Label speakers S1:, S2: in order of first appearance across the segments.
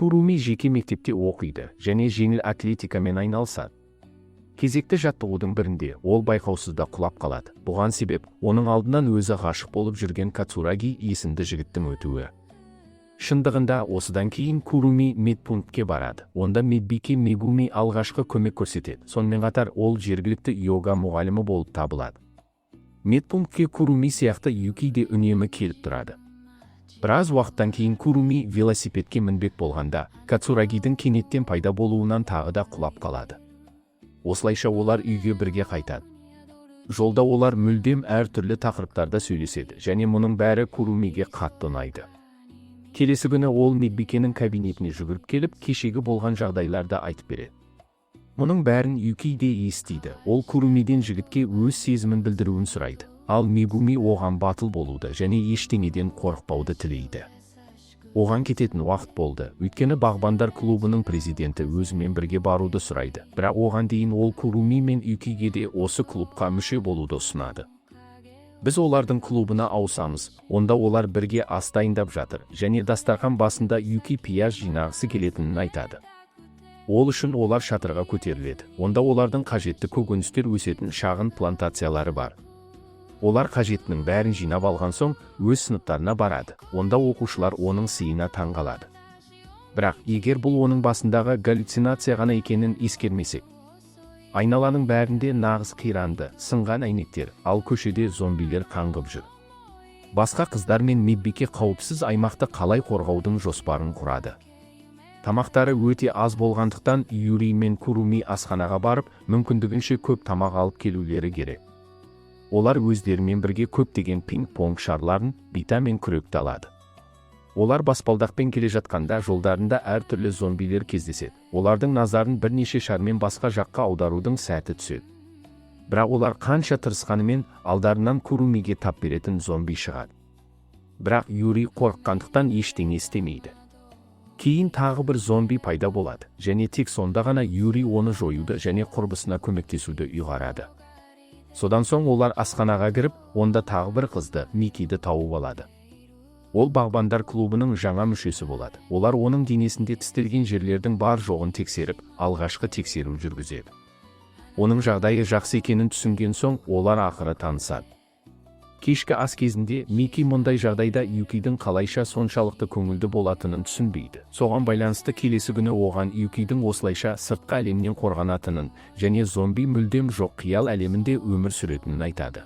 S1: Куруми жеке мектепте оқиды және жеңіл атлетикамен айналысады. Кезекті жаттығудың бірінде ол байқаусызда құлап қалады. Бұған себеп оның алдынан өзі ғашық болып жүрген Кацураги есімді жігіттің өтуі. Шындығында, осыдан кейін Куруми медпунктке барады. Онда медбике Мегуми алғашқы көмек көрсетеді. Сонымен қатар ол жергілікті йога мұғалімі болып табылады. Медпунктке Куруми сияқты Юки де үнемі келіп тұрады. Біраз уақыттан кейін Куруми велосипедке мінбек болғанда, Кацурагидің кенеттен пайда болуынан тағы да құлап қалады. Осылайша олар үйге бірге қайтады. Жолда олар мүлдем әртүрлі тақырыптарда сөйлеседі және мұның бәрі Курумиге қатты ұнайды. Келесі күні ол медбикенің кабинетіне жүгіріп келіп, кешегі болған жағдайларды айтып береді. Мұның бәрін Юки де естиді. Ол Курумиден жігітке өз сезімін білдіруін сұрайды. Ал Мегуми оған батыл болуды және ештеңеден қорықпауды тілейді. Оған кететін уақыт болды, өйткені бағбандар клубының президенті өзімен бірге баруды сұрайды. Бірақ оған дейін ол Куруми мен Юкиге де осы клубқа мүше болуды ұсынады. Біз олардың клубына ауысамыз. Онда олар бірге ас дайындап жатыр және дастархан басында Юки пияз жинағысы келетінін айтады. Ол үшін олар шатырға көтеріледі. Онда олардың қажетті көкөністер өсетін шағын плантациялары бар. Олар қажеттінің бәрін жинап алған соң, өз сыныптарына барады. Онда оқушылар оның сыйына таң қалады. Бірақ егер бұл оның басындағы галлюцинация ғана екенін ескермесек, айналаның бәрінде нағыз қиранды, сынған әйнектер, ал көшеде зомбилер қаңғып жүр. Басқа қыздар мен медбике қауіпсіз аймақты қалай қорғаудың жоспарын құрады. Тамақтары өте аз болғандықтан, Юри мен Куруми асханаға барып, мүмкіндігінше көп тамақ алып келулері керек. Олар өздерімен бірге көптеген пинг-понг шарларын, бита мен күректі алады. Олар баспалдақпен келе жатқанда, жолдарында әртүрлі зомбилер кездеседі. Олардың назарын бірнеше шармен басқа жаққа аударудың сәті түседі. Бірақ олар қанша тырысқанымен, алдарынан Курумиге тап беретін зомби шығады. Бірақ Юри қорыққандықтан ештеңе істемейді. Кейін тағы бір зомби пайда болады және тек сонда ғана Юри оны жоюды және құрбысына көмектесуді ұйғарады. Содан соң олар асханаға кіріп, онда тағы бір қызды, Микиді тауып алады. Ол бағбандар клубының жаңа мүшесі болады. Олар оның денесінде тістелген жерлердің бар жоғын тексеріп, алғашқы тексеру жүргізеді. Оның жағдайы жақсы екенін түсінген соң, олар ақыры танысады. Кешкі ас кезінде Мики мұндай жағдайда Юкидің қалайша соншалықты көңілді болатынын түсінбейді. Соған байланысты келесі күні оған Юкидің осылайша сыртқы әлемнен қорғанатынын және зомби мүлдем жоқ қиял әлемінде өмір сүретінін айтады.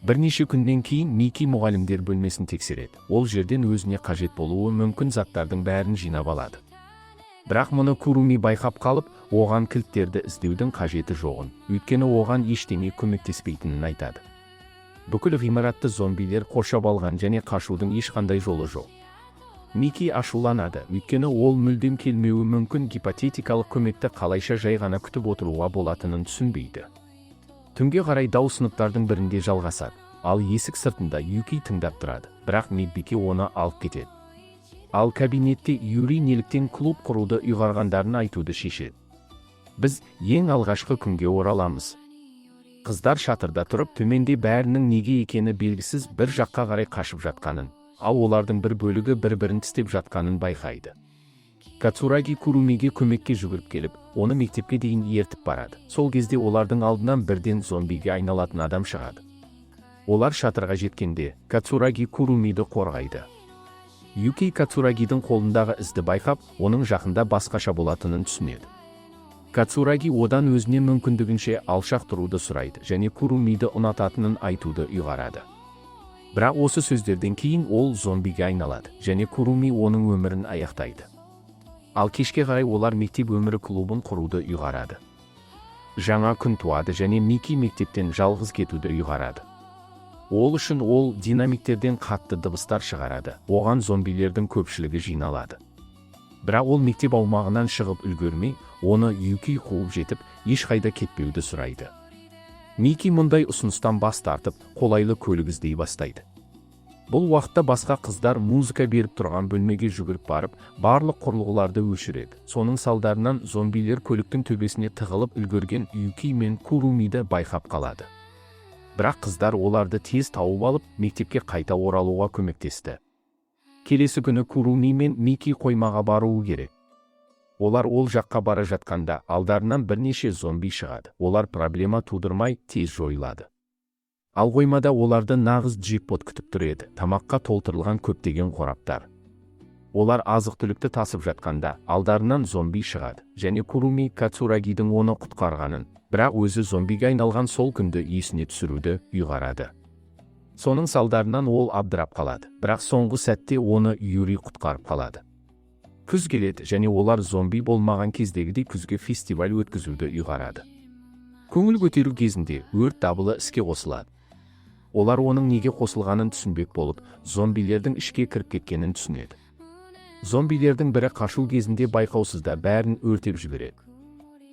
S1: Бірнеше күннен кейін Мики мұғалімдер бөлмесін тексереді. Ол жерден өзіне қажет болуы мүмкін заттардың бәрін жинап алады. Бірақ мұны Куруми байқап қалып, оған кілттерді іздеудің қажеті жоғын, өйткені оған ештеңе көмектеспейтінін айтады. Бүкіл ғимаратты зомбилер қоршап алған және қашудың ешқандай жолы жоқ. Мики ашуланады, өйткені ол мүлдем келмеуі мүмкін гипотетикалық көмекті қалайша жай ғана күтіп отыруға болатынын түсінбейді. Түнге қарай дау сыныптардың бірінде жалғасады, ал есік сыртында Юки тыңдап тұрады, бірақ медбике оны алып кетеді. Ал кабинетте Юри неліктен клуб құруды ұйғарғандарын айтуды шешеді. Біз ең алғашқы күнге ораламыз. Қыздар шатырда тұрып, төменде бәрінің неге екені белгісіз бір жаққа қарай қашып жатқанын, ал олардың бір бөлігі бір-бірін тістеп жатқанын байқайды. Кацураги Курумиге көмекке жүгіріп келіп, оны мектепке дейін ертіп барады. Сол кезде олардың алдынан бірден зомбиге айналатын адам шығады. Олар шатырға жеткенде, Кацураги Курумиді қорғайды. Юки Кацурагидің қолындағы ізді байқап, оның жақында басқаша болатынын түсінеді. Кацураги одан өзіне мүмкіндігінше алшақ тұруды сұрайды және Курумиді ұнататынын айтуды ұйғарады. Бірақ осы сөздерден кейін ол зомбиге айналады және Куруми оның өмірін аяқтайды. Ал кешке қарай олар мектеп өмірі клубын құруды ұйғарады. Жаңа күн туады және Мики мектептен жалғыз кетуді ұйғарады. Ол үшін ол динамиктерден қатты дыбыстар шығарады. Оған зомбилердің көпшілігі жиналады. Бірақ ол мектеп аумағынан шығып үлгермей, оны Юки қуып жетіп, ешқайда кетпеуді сұрайды. Мики мұндай ұсыныстан бас тартып, қолайлы көлік іздей бастайды. Бұл уақытта басқа қыздар музыка беріп тұрған бөлмеге жүгіріп барып, барлық құрылғыларды өшіреді. Соның салдарынан зомбилер көліктің төбесіне тығылып үлгерген Юки мен Курумиді байқап қалады. Бірақ қыздар оларды тез тауып алып, мектепке қайта оралуға көмектесті. Келесі күні Куруми мен Мики қоймаға баруы керек. Олар ол жаққа бара жатқанда, алдарынан бірнеше зомби шығады. Олар проблема тудырмай, тез жойылады. Ал қоймада оларды нағыз джекпот күтіп тұр еді: тамаққа толтырылған көптеген қораптар. Олар азық-түлікті тасып жатқанда, алдарынан зомби шығады және Куруми Кацурагидің оны құтқарғанын, бірақ өзі зомбиге айналған сол күнді есіне түсіруді ұйғарады. Соның салдарынан ол абдырап қалады, бірақ соңғы сәтте оны Юри құтқарып қалады. Күз келеді және олар зомби болмаған кездегідей күзгі фестиваль өткізуді ұйғарады. Көңіл көтеру кезінде өрт дабылы іске қосылады. Олар оның неге қосылғанын түсінбек болып, зомбилердің ішке кіріп кеткенін түсінеді. Зомбилердің бірі қашу кезінде байқаусызда бәрін өртеп жібереді.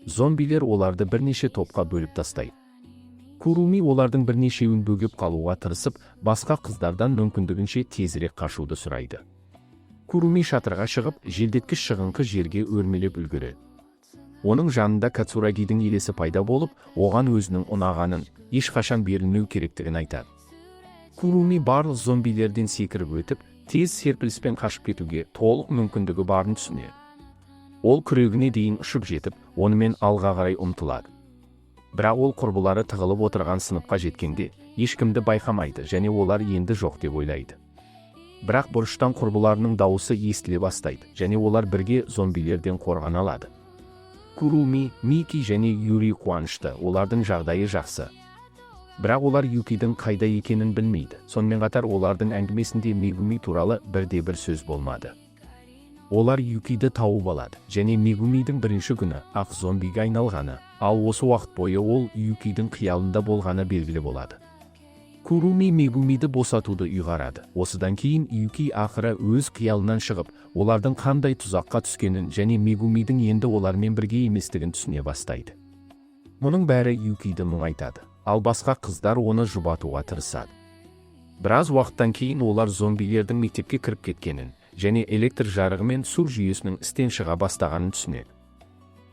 S1: Зомбилер оларды бірнеше топқа бөліп тастайды. Куруми олардың бірнешеуін бөгеп қалуға тырысып, басқа қыздардан мүмкіндігінше тезірек қашуды сұрайды. Куруми шатырға шығып, желдеткіш шығыңқы жерге өрмелеп үлгереді. Оның жанында Кацурагидің елесі пайда болып, оған өзінің ұнағанын, ешқашан берілмеу керектігін айтады. Куруми барлық зомбилерден секіріп өтіп, тез серпіліспен қашып кетуге толық мүмкіндігі барын түсінеді. Ол күрегіне дейін ұшып жетіп, онымен алға қарай ұмтылады. Бірақ ол құрбылары тығылып отырған сыныпқа жеткенде, ешкімді байқамайды және олар енді жоқ деп ойлайды. Бірақ бұрыштан құрбыларының дауысы естіле бастайды және олар бірге зомбилерден қорғана алады. Куруми, Мики және Юри қуанышты, олардың жағдайы жақсы. Бірақ олар Юкидің қайда екенін білмейді. Сонымен қатар олардың әңгімесінде Мегуми туралы бірде бір сөз болмады. Олар Юкиді тауып алады және Мегумидің бірінші күні ақ зомбиге айналғаны, ал осы уақыт бойы ол Юкидің қиялында болғаны белгілі болады. Куруми Мегумиді босатуды ұйғарады. Осыдан кейін Юки ақыры өз қиялынан шығып, олардың қандай тұзаққа түскенін және Мегумидің енді олармен бірге еместігін түсіне бастайды. Мұның бәрі Юкиді мұңайтады, ал басқа қыздар оны жұбатуға тырысады. Біраз уақыттан кейін олар зомбилердің мектепке кіріп кеткенін және электр жарығы мен су жүйесінің істен шыға бастағанын түсінеді.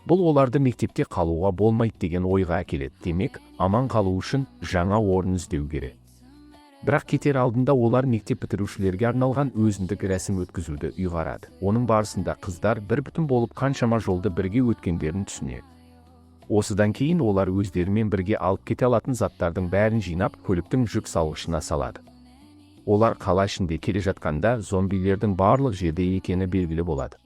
S1: Бұл оларды мектепте қалуға болмайды деген ойға әкеледі. Демек, аман қалу үшін жаңа орын іздеу керек. Бірақ кетер алдында олар мектеп бітірушілерге арналған өзіндік рәсім өткізуді ұйғарады. Оның барысында қыздар бір бүтін болып, қаншама жолды бірге өткендерін түсінеді. Осыдан кейін олар өздерімен бірге алып кете алатын заттардың бәрін жинап, көліктің жүк салғышына салады. Олар қала ішінде келе жатқанда, зомбилердің барлық жерде екені белгілі болады.